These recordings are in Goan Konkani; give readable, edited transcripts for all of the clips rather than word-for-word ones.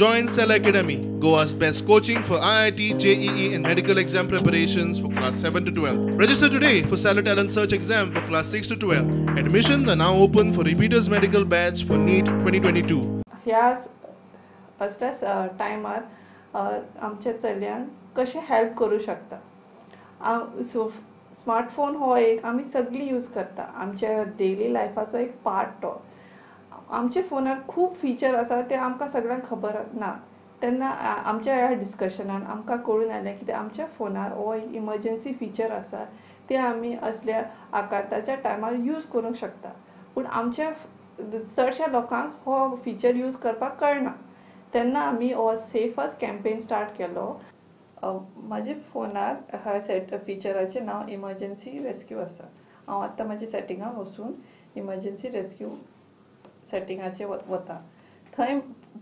Join Cell Academy, Goa's best coaching for IIT, JEE and medical exam preparations for class 7 to 12. Register today for Cellar Talent Search exam for class 6 to 12. Admissions are now open for repeaters medical batch for NEET 2022. ह्या असल्या टायमार आमच्या चलयांक कशें हेल्प करूं शकता. सो स्मार्टफोन हो एक आमी सगळीं यूज करता, आमच्या डेली लायफाचो एक पार्ट तो. आमच्या फोनार खूब फिचर आसा ते आमकां सगळ्यांक खबर ना. तेन्ना आमच्या ह्या डिस्कशनान आमकां कळून आयलें की आमच्या फोनार हो एक इमर्जन्सी फिचर आसा, ते आमी असल्या आकांताच्या टायमार यूज करूंक शकता. पूण आमच्या चडश्या लोकांक हो फिचर यूज करपाक कळना. तेन्ना आमी हो सेफस्ट कॅम्पेन स्टार्ट केलो. म्हाज्या फोनार ह्या सेट फिचराचें नांव इमर्जन्सी रेस्क्यू आसा. हांव आतां म्हाज्या सेटिंगाक वचून इमर्जन्सी रेस्क्यू सेटिंगाचेर वता. थंय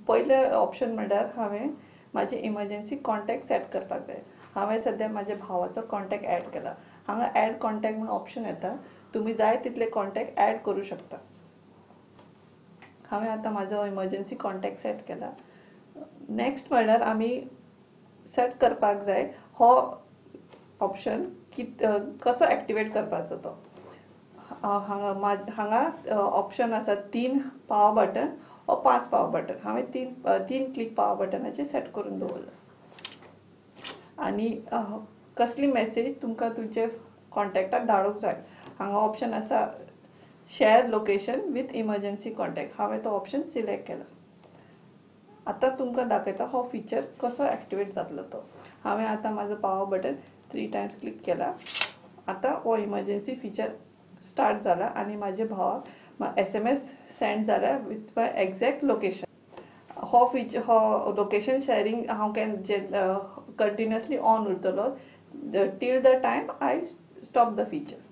पयलें ऑप्शन म्हणल्यार हांवें म्हाजे इमर्जन्सी कॉन्टेक्ट सेट करपाक जाय. हांवें सद्या म्हाज्या भावाचो कॉन्टेक्ट एड केला. हांगा एड कॉन्टेक्ट म्हूण ऑप्शन येता, तुमी जाय तितले कॉन्टेक्ट एड करूं शकता. हांवें आतां म्हाजो इमर्जन्सी कॉन्टेक्ट सेट केला. नेक्स्ट म्हणल्यार आमी सेट करपाक जाय हो ऑप्शन की कसो एक्टिवेट करपाचो तो. हांगा हांगा ऑप्शन आसा 3 पावर बटन ओ 5 पावर बटन. हांवें तीन क्लिक पावर बटनाचेर सेट करून दवरला. आनी कसली मॅसेज तुमकां तुमचे कॉन्टेक्टाक धाडूंक जाय, हांगा ऑप्शन आसा share location with emergency contact. हांवें तो ऑप्शन सिलेक्ट केला. आतां तुमकां दाखयता हो फिचर कसो एक्टिवेट जातलो तो. हांवें आतां म्हाजो पावर बटन 3 टायम्स क्लिक केला. आतां हो इमर्जन्सी फिचर स्टार्ट जाला आनी म्हाज्या भावाक SMS send जाला विथ my exact location. हो फिचर, हो लोकेशन शेयरींग हांव कंटिन्युअसली ऑन उरतलो till the time I stop the feature.